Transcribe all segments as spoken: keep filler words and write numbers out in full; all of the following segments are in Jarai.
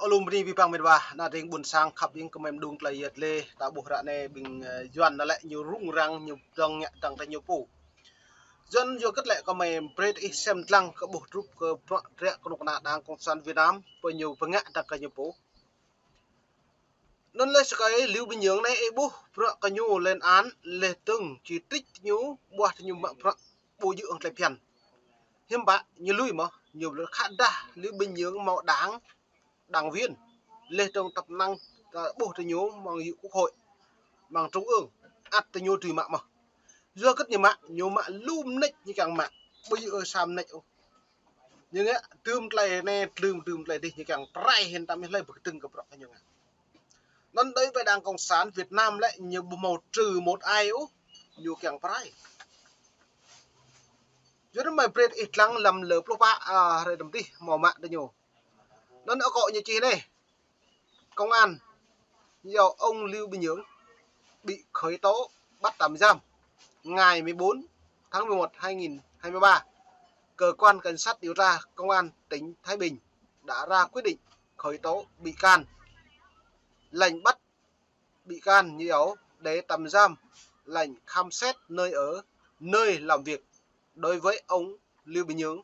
Ơ lu mơni ƀing păng met wa, ană tring ƀuôn sang khăp ing kơmơi mơđung tơlơi yet lĕ, ta ƀuh ră anai ƀing, ơ, Yuan anŭn lĕ ñu rŭng răng, ñu dŏng ngă dăng tơ ñu pô. Yuan yua kơ tơlơi kơmơi brơi ih sem lăng kơ ƀuh trup kơ bruă trĕ kơnuk kơna Đảng Cộng sản Việt Nam, pơ ñu pơngă dăng kơ ñu pô. Anŭn lĕ sơkai Liu Binh Yung anai ih ƀuh bruă kơ ñu lên án, lĕ tơng chỉ trích ñu, ƀuah tơ ñu mă bruă ƀu djơ̆ hăng tơlơi phiăn. Hiư̆m pă ñu lui mơ̆, ñu ƀlŏr khă dah Liu Binh Yung hmâo đảng, đảng viên, lĕ tơng tăp năng, ta ƀuh tơ ñu mơ̆ng yŭ quốc hội, mơ̆ng trung ương, ăt tơ ñu tui mă mơ̆. Yua kơ ñu mă, ñu mă lu mơneč ñu kiăng mă, ƀu djơ̆ ôh sa mơneč ôh. Ñu ngă tơm tơlơi anai, tơm tơm tơlơi dih, ñu kiăng pơrai hĭn tơm ih hlơi ƀu kơtưng kơ bruă kơ ñu ngă. Anŭn đối với Đảng Cộng sản Việt Nam lĕ ñu ƀu hmâo trừ một ai ôh, ñu kiăng pơrai. Yua anŭn mơi brơi ih lăng lăm lơ pluh pă, a, hrơi tơm dih hmâo mă tơ ñu. Anŭn akŏ ñu čih anai. Công an, do ông Lưu Bình Nhưỡng bị khởi tố bắt tạm giam ngày mười bốn tháng mười một hai nghìn hai mươi ba. Cơ quan Cảnh sát điều tra Công an tỉnh Thái Bình đã ra quyết định khởi tố bị can, lệnh bắt bị can như dấu để tạm giam, lệnh khám xét nơi ở, nơi làm việc đối với ông Lưu Bình Nhưỡng,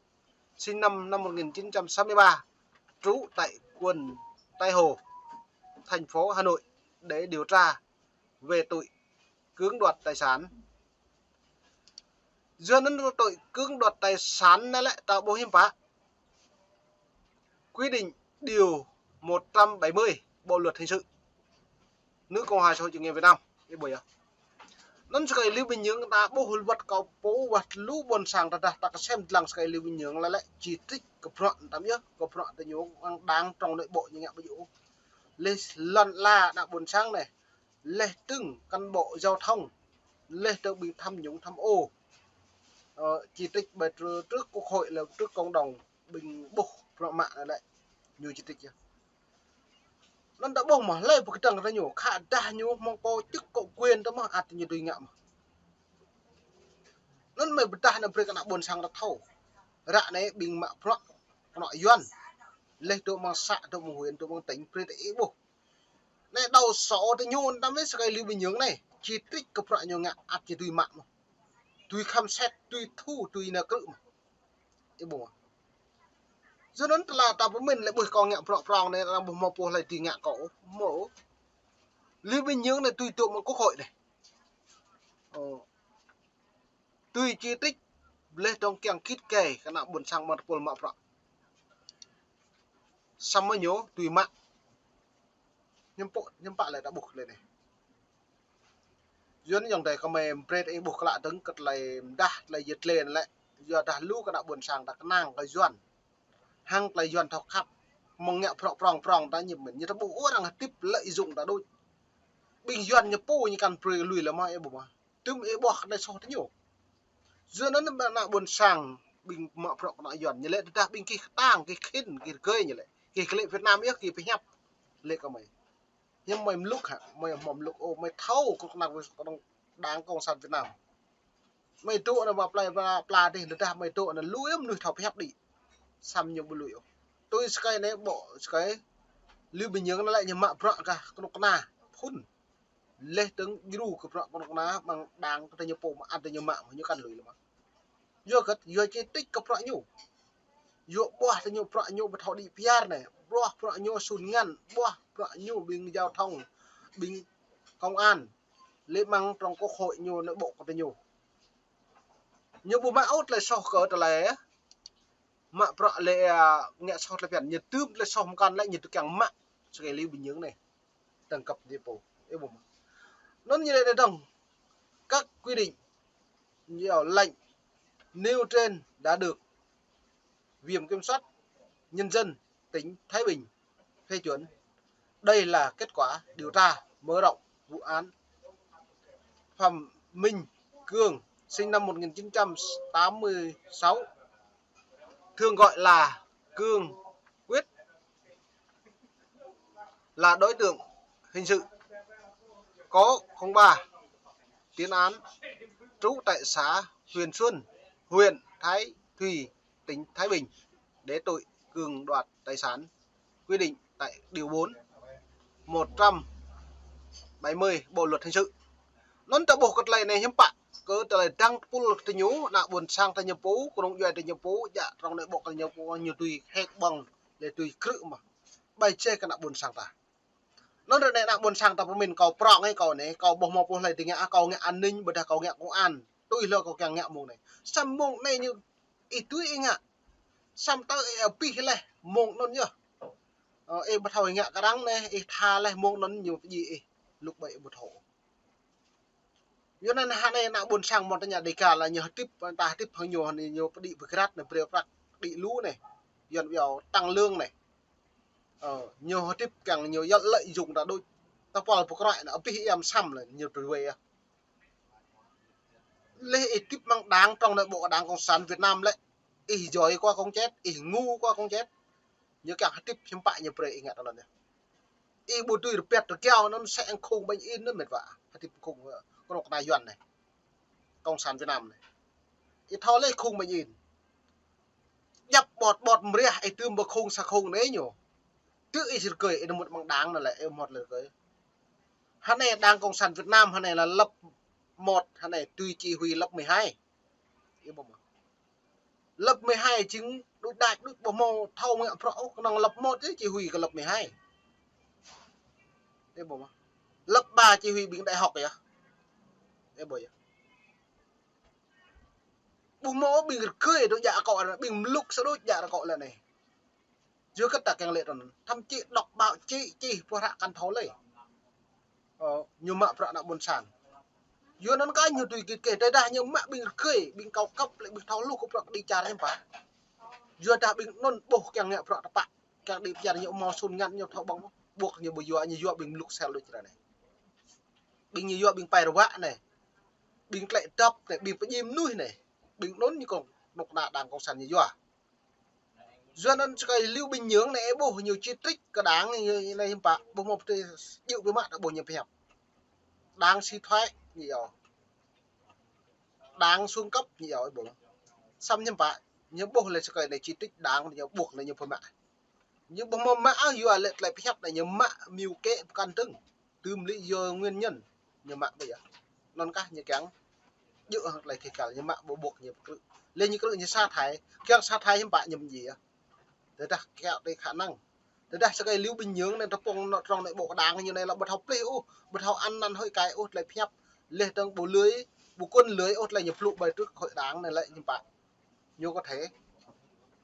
sinh năm, năm một nghìn chín trăm sáu mươi ba, trú tại quận Tây Hồ, thành phố Hà Nội để điều tra về tội cưỡng đoạt tài sản. Yua anŭn tội cưỡng đoạt tài sản anai lĕ ta ƀuh hiư̆m pă. Quy định điều một trăm bảy mươi Bộ luật hình sự nước Cộng hòa Xã hội Chủ nghĩa Việt Nam. Ih ƀuh yơh. Anŭn sơkai Liu Binh Yung ta ƀuh wơ̆t kơ pô wơ̆t lu ƀôn sang ta dah ta kơsem lăng sơkai Liu Binh Yung lĕ lĕ chỉ trích kơ bruă tơm yơh, kơ bruă tơ ñu mơ̆ng đảng trong nội bộ ñu ngă ƀu djơ̆ ôh. Lĕ lŏn la ană ƀôn sang anai, lĕ tơng cán bộ giao thông, lĕ tơng ƀing tham nhũng tham ô. Ơ, chỉ trích ƀơi tr-, trước quốc hội lĕ trước cộng đồng ƀing ƀuh bruă mă anai lĕ ñu chỉ trích yơh. Anŭn ta ƀuh mơ̆ hlơi ƀu kơtang kơ ñu, khă dah ñu hmâo có chức có quyền tơ mơ̆ ăt ñu tui ngă mơ̆. Anŭn mơi pơdah anai brơi kơ ană ƀôn sang ta thâo. Ră anai ƀing mă bruă kơnuk kơna Yuan. Lĕ dŏ mơ̆ng xã, dŏ mơ̆ng huyện, dŏ mơ̆ng tỉnh, brơi ta ih ƀuh. Anai đầu sỏ tơ ñu tơm ih sơkai Liu Binh Yung anai, chỉ trích kơ bruă ñu ngă ăt ñu tui mă mơ̆. Tui khám xét, tui thu, tui nao krư̆ mơ̆. Ih ƀuh mơ̆. Yua anŭn tơlơi ta pơmĭn lĕ ƀuh kơ ngă bruă prŏng anai, ta ƀuh hmâo pô hlơi tui ngă kơ ôh, hmâo. Liu Binh Yung anai tui dŏ mơ̆ng quốc hội anai. Ơ. Tui chỉ trích, lĕ dŏng kiăng kĭt kĕ kơ ană ƀôn sang mơ̆ng tơpul mă bruă. Samơ̆ ñu tui mă. Hiư̆m pă, hiư̆m pă lĕ ta ƀuh lĕ anai. Yua anŭn yơh dêh kơmơi brơi ih ƀuh klă dơ̆ng kơ tơlơi mơdah tơlơi yet lĕ lĕ. Yua dah lu kơ ană ƀôn sang ta kơnang kơ Yuan. Hăng tơlơi Yuan thâo khăp. Mơ̆ng ngă prŏng prŏng prŏng ta ñĕp mĭn. Ñu ta ƀuh arăng hơdip lợi dụng ta đôč. Ƀing Yuan ñu pô ñu kăn brơi lui lĕ mơ̆ ih ƀuh mơ̆. Tơm ih ƀuh anai soh tơ ñu. Yua anŭn ană ƀôn sang ƀing mă bruă kơnuk kơna Yuan ñu lĕ tơdah ƀing gih kơtang, gih khĭn, gih rơgơi ñu lĕ. Gih kơ lĕ Việt Nam yơh gih pơhiăp. Lĕ kơ mơi. Hiư̆m mơi mluk hă, mơi hmâo mluk ôh, mơi thâo kơnuk kơna Đảng Cộng sản Việt Nam. Mơi dŏ anai mă plơi pla, pla dih, tơdah mơi dŏ anai lui mơnuih thâo pơhiăp đĭ. Samơ̆ ñu ƀu lui ôh. Tui sơkai anai ƀô̆ sơkai Liu Binh Yung anai lĕ ñu mă bruă kơ kơnuk kơna phŭn. Lĕ tơng djru kơ bruă kơnuk kơna mơ̆ng đảng kơ tơ ñu pô mơ̆ ăt tơ ñu mă mơ̆ ñu kăn lui lĕ mơ̆. Yua kơ, yua chỉ trích kơ bruă ñu. Yua ƀuah tơ ñu bruă ñu ƀu thâo đĭ pơyơr anai. Ƀuah bruă ñu sun ngăn, ƀuah bruă ñu ƀing giao thông, ƀing công an. Lĕ mơ̆ng trong quốc hội ñu anai ƀô̆ kơ tơ ñu. Ñu ƀu mă ôh tơlơi soh kơ tơlơi mă bruă lĕ, a, ngă soh tơlơi phiăn. Ñu tơm tơlơi soh mơkăn lĕ ñu tŭ kiăng mă sơkai Liu Binh Yung anai. Tăng cập địa phủ. Ih ƀuh mơ̆. Anŭn ñu lĕ anai dơ̆ng. Các quy định, nhiều lệnh nêu trên đã được Viện Kiểm sát Nhân dân tỉnh Thái Bình phê chuẩn. Đây là kết quả điều tra mở rộng vụ án Phạm Minh Cương, sinh năm một nghìn chín trăm tám mươi sáu, thường gọi là Cương Quyết, là đối tượng hình sự có không ba tiền án, trú tại xã Huyền Xuân, huyện Thái Thụy, tỉnh Thái Bình, để tội cưỡng đoạt tài sản quy định Tại điều bốn, một trăm bảy mươi Bộ luật hình sự. Anŭn ta ƀuh kơ tơlơi anai hiư̆m pă, kơ tơlơi dăng tơpul tơ ñu, ană ƀôn sang tơ ñu pô, kơnung djuai tơ ñu pô, djă trong anai ƀuh kơ ñu pô, ñu tui hĕ ƀơ̆ng, lĕ tui krư̆ mơ̆. Ƀai čeh kơ ană ƀôn sang ta. Anŭn ră anai ană ƀôn sang ta pơmĭn kâo prŏng hĕ kâo anai, kâo ƀu hmâo pô hlơi tơ ngă, kâo ngă an ninh, ƀôdah kâo ngă công an. Tui hlâo kâo kiăng ngă mông anai. Samơ̆ mông anai ñu ih tui ih ngă. Samơ̆ tơ ih abih laih mông anŭn yơh. Ơ, ih ƀu thâo ih ngă kơ arăng anai, ih tha laih mông anŭn ñu pơdjai ih. Lŭk ƀai ih ƀu thâo. Yua anŭn hơnai ană ƀôn sang mơ̆n tơña Dêga lĕ ñu hơdip, ta hơdip hăng ñu anai ñu pơđĭ pơgrat anai, brơi prăk đĭ lu anai. Yuan biao tăng lương anai. Ơ, ñu hơdip kiăng ñu yăl lợi dụng ta đôč. Ta pol pơkroi anai, abih yăm sam lĕ ñu tui wai ah. Lĕ ih hơdip mơ̆ng đảng trong anai ƀuh đảng Cộng sản Việt Nam lĕ. Ih djơ̆ ih kơ kông čet, ih ngu kơ kông čet. Ñu kiăng hơdip hiư̆m pă ñu brơi ih ngă tơ anŭn yơh. Ih ƀu tui rơbat rơgao anŭn sĕ khung ƀañ in anŭn mĕt wa. Hơdip khung, ơ, kơnuk kơna Yuan anai. Cộng sản Việt Nam anai. Ih thâo lĕ khung ƀañ in. Djăp ƀot ƀot mriah ih tơm ƀơi khung sa khung anai ñu. Tơ ih rơgơi ih nao mŭt mơ̆ng đảng anŭn lĕ ih mŭt lĕ rơgơi. Hơnai đảng Cộng sản Việt Nam hơnai lĕ lớp một, hơnai tui chỉ huy lớp mười hai. Ih ƀuh mơ̆. Lớp mười hai jing đuč đač đuč ƀu hmâo thâo ngă bruă ôh, kơnơ̆ng lớp một yơh chỉ huy kơ lớp mười hai. Ih ƀuh mơ̆. Lớp ba chỉ huy ƀing đại học yơh. Ih ƀuh yơh. Ƀu hmâo ƀing rơgơi dŏ djă akŏ, ƀing mlŭk sa đôč djă akŏ lĕ anai. Yua kơ ta kiăng lĕ tơnăn. Thậm chí đọc báo chí, čih pô hră kăn thâo lơi. Ơ, ñu mă bruă ană ƀôn sang. Yua anŭn kơ ñu tui kit keh, tơdah ñu mă ƀing rơgơi, ƀing cao cấp lĕ ƀing thâo hluh kơ bruă kơđi čar hiư̆m pă. Yua dah ƀing anŭn ƀuh kiăng ngă bruă tơpă, kiăng đĭ pơyơr ñu hmâo sun ngăn ñu thâo ƀơ̆ng, ƀuh ñu ƀu yua, ñu yua ƀing mlŭk sel đôč ră anai. Ƀing ñu yua ƀing pai rơwă anai. Ƀing tlĕ dăp anai, ƀing pơdjai mơnuih anai. Ƀing anŭn ñu kơnuk kơna đảng Cộng sản ñu yua. Yua anŭn sơkai Liu Binh Nhướng anai ih ƀuh ñu chỉ trích kơ đảng ñu anai hiư̆m pă, ƀu hmâo pơtê djơ̆ biă mă ta ƀuh ñu pơhiăp. Đảng suy thoái ñu yua. Đảng xuống cấp ñu yua ih ƀuh. Samơ̆ hiư̆m pă, ñu ƀuh lĕ sơkai anai chỉ trích đảng ñu ƀuh anai ñu pơmă. Ñu ƀu hmâo mă ôh, yua lĕ tơlơi pơhiăp anai ñu mă mưu kế pơkăn tơ̆ng. Tơm lý do nguyên nhân ñu mă ƀai yơh. Anŭn kah ñu kiăng djơ̆ hăng tơlơi kheh kăl ñu mă ƀu ƀuh ñu pơkrư̆. Lĕ ñu krư̆ ñu sa thải, kiăng sa thải hiư̆m pă ñu mơ̆n yơh. Tơdah kiăng tui khả năng. Tơdah sơkai Liu Binh Nhướng anai tơpŭng anŏ trong anai ƀuh kơ đảng ñu anai lĕ ƀu thâo plih ôh, ƀu thâo ăn năn hơi cai ôh tơlơi pơhiăp. Lĕ tơ̆ng ƀu lưới, ƀu kŭn lưới ôh tơlơi ñu plŭ ƀơi trước hội đảng anai lĕ hiư̆m pă. Ñu có thể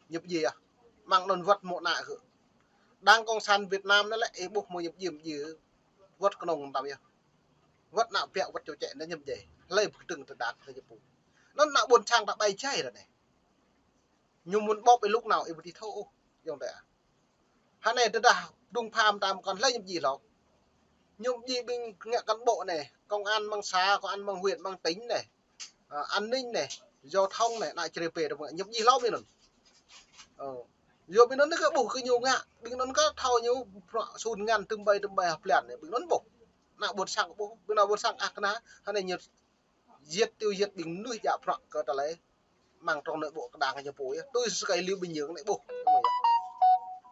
nhập gì à? Măng anŭn wơ̆t mơ̆ ană gơ̆. Đảng Cộng sản Việt Nam anai lĕ ih ƀuh mơ̆ nhập gì, nhập gì. Wơ̆t kơnơ̆ng tăm yơh. Wơ̆t ană ƀiă wơ̆t čô čĕ anai nhập gì. Hlơi pơkơdơ̆ng tơdăk hlơi ñu pŭ. Anŭn ană ƀôn sang ta ƀai jai ră anai. Ñu mŭn ƀŏp ih lŭk nao ih ƀu ti thâo ôh. Yơ̆ng tĕ. Hơnai tơdah dŭng pham tam kăn hlơi ñu pơdjai hlâo. Ñu pơdjai ƀing ngă cán bộ anai, công an mơ̆ng xã, công an mơ̆ng huyện, mơ̆ng tỉnh anai. Ơ, an ninh anai, giao thông anai, ană čơrê pê tơpă ñu pơdjai hlâo ƀing anŭn. Ơ, yua ƀing anŭn kơ ƀuh kơ ñu ngă, ƀing anŭn kơ thâo ñu bruă sun ngăn tơm ƀai tơm ƀai hơplăn anai, ƀing anŭn ƀuh. Ană ƀôn sang ƀuh, ƀing ană ƀôn sang ah kơna, hơnai ñu giết tiêu diệt ƀing mơnuih djă bruă kơ tơlơi mơ̆ng trong nội bộ kơ đảng ñu pô yơh. Tui sơkai Liu Binh Nhướng anai ƀuh.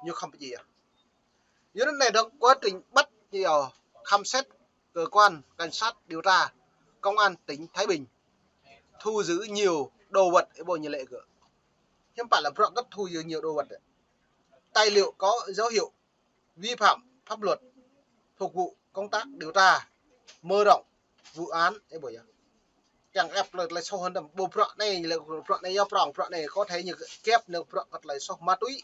Ñu khŏm pơdjai yơh. Yua anŭn anai dŏng quá trình bắt ñu khám xét cơ quan cảnh sát điều tra công an tỉnh Thái Bình thu giữ nhiều đồ vật, ih ƀuh ñu lĕ kơ. Hiư̆m pă lĕ bruă kơ thu giữ nhiều đồ vật. Tài liệu có dấu hiệu vi phạm pháp luật, phục vụ công tác điều tra, mở rộng vụ án, ih ƀuh yơh. Kiăng ĕp tơlơi, tơlơi soh hơnăm, ƀuh bruă anai, lĕ bruă anai yơh prŏng, bruă anai có thể ñu kep nao bruă kơ tơlơi soh ma túy,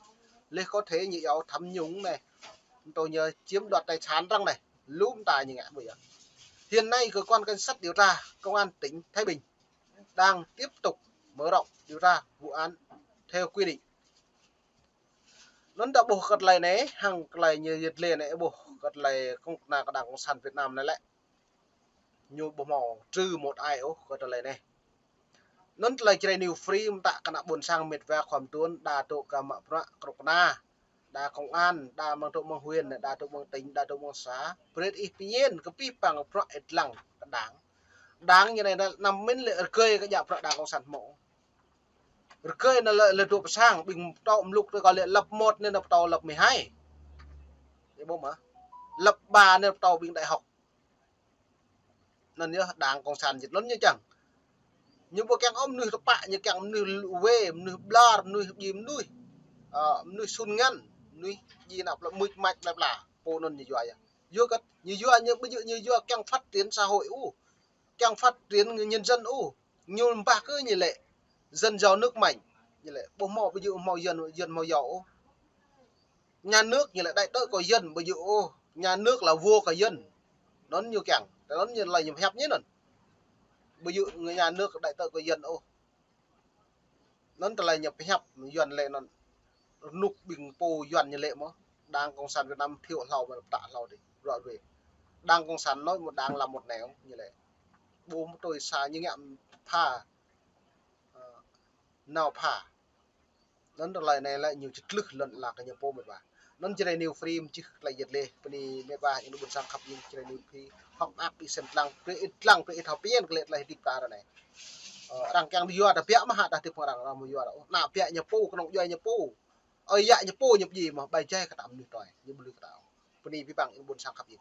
lĕ có thể ñu yua tham nhũng anai, tơ ñu chiếm đoạt tài sản arăng anai, lŭm ta ñu ngă ƀuh yơh. Hiện nay, cơ quan cảnh sát điều tra công an tỉnh Thái Bình đang tiếp tục mở rộng điều tra vụ án theo quy định. Anŭn ta ƀuh kơ tơlơi anai, hăng tơlơi ñu yơh lĕ anai ƀuh kơ tơlơi kơnuk kơna kơ đảng cộng sản Việt Nam anai lĕ. Ñu ƀu hmâo trư một ai ôh kơ tơlơi anai. Anŭn tơlơi Jrai New Free mơta kơ ană ƀôn sang mĕt wa khua mơtuôn, đa dŏ gah mă bruă kơnuk kơna. Đa công an, đa mơ̆ng dŏ mơ̆ng huyện, đa dŏ mơ̆ng tỉnh, đa dŏ mơ̆ng xã. Brơi ih pơñen kơ pih păng bruă ih lăng kơ đảng. Đảng ñu anai năm mĭn lĕ rơgơi kơ djă bruă đảng cộng sản hmâo. Rơgơi anai lĕ, lĕ dŏ pơ sang, ƀing pơtô mlŭk tơ kơ lĕ lớp một anai nao pơtô lớp mười hai. Ñu ƀuh mơ̆. Lăp ba anai tâo ƀing đại học. Anŭn yơh đảng cộng sản Việt Nam ñu čang. Ñu ƀu kiăng ôh mơnuih tơpă, ñu kiăng mơnuih lŭ wê, mơnuih ƀlŏr, mơnuih djai mơnuih. Ơ, mơnuih sun ngăn, mơnuih djai ană plơi mưč mač plơi pla. Pô anŭn ñu yua yơh. Yua kơ, ñu yua ñu ƀu djơ̆ ñu yua kiăng phát triển xã hội ôh. Kiăng phát triển nhân dân ôh. Ñu ƀah kơ ñu lĕ dân giàu nước mạnh. Ñu lĕ ƀu hmâo ƀu djơ̆ hmâo dân, dân hmâo giàu ôh. Nhà nước ñu lĕ đại tớ của dân ƀu djơ̆ ôh. Nhà nước là vua của dân. Anŭn ñu kiăng. Tơl anŭn ñu lăi ñu hiăp ñu anŭn. Ƀu djơ̆ nhà nước đại tớ của dân ôh. Anŭn tơlơi ñu pơhiăp Yuan lĕ anŭn. Rơnŭk ƀing pô Yuan ñu lĕ mơ̆. Đảng cộng sản Việt Nam thiu hlâo mơ̆ pơtă hlâo dih. Rŏ ruê. Đảng cộng sản nói một đảng làm một nẻo ñu lĕ. Ƀu mơ̆ tui sa ñu ngă pha. Ơ, nao pha. Anŭn tơlơi anai lĕ ñu či tlưh lŏn ala kơ ñu pô mĕt wa. Anŭn Jrai News Free mơ̆ čih tơlơi yet leh. Bơni mĕt wa ing ƀôn sang khăp ing Jrai News Free. Hŏk mơak ƀing sem tlang, brơi ih tlang, brơi ih thâo pơmĭn kơ lĕ tơlơi hơdip ta ră anai. Ơ, arăng kiăng yua ta biă mơ̆ hă, ta hơdip arăng, arăng hmâo yua ta. Ơ, ană biă ñu pô, kơnơ̆ng djuai ñu pô. Ơi yă ñu pô ñu pơdjai mơ̆, ƀai jai kơ ta mơnuih tui, ñu ƀu lui kơ ta. Bơni abih bang ing ƀôn sang khăp ing.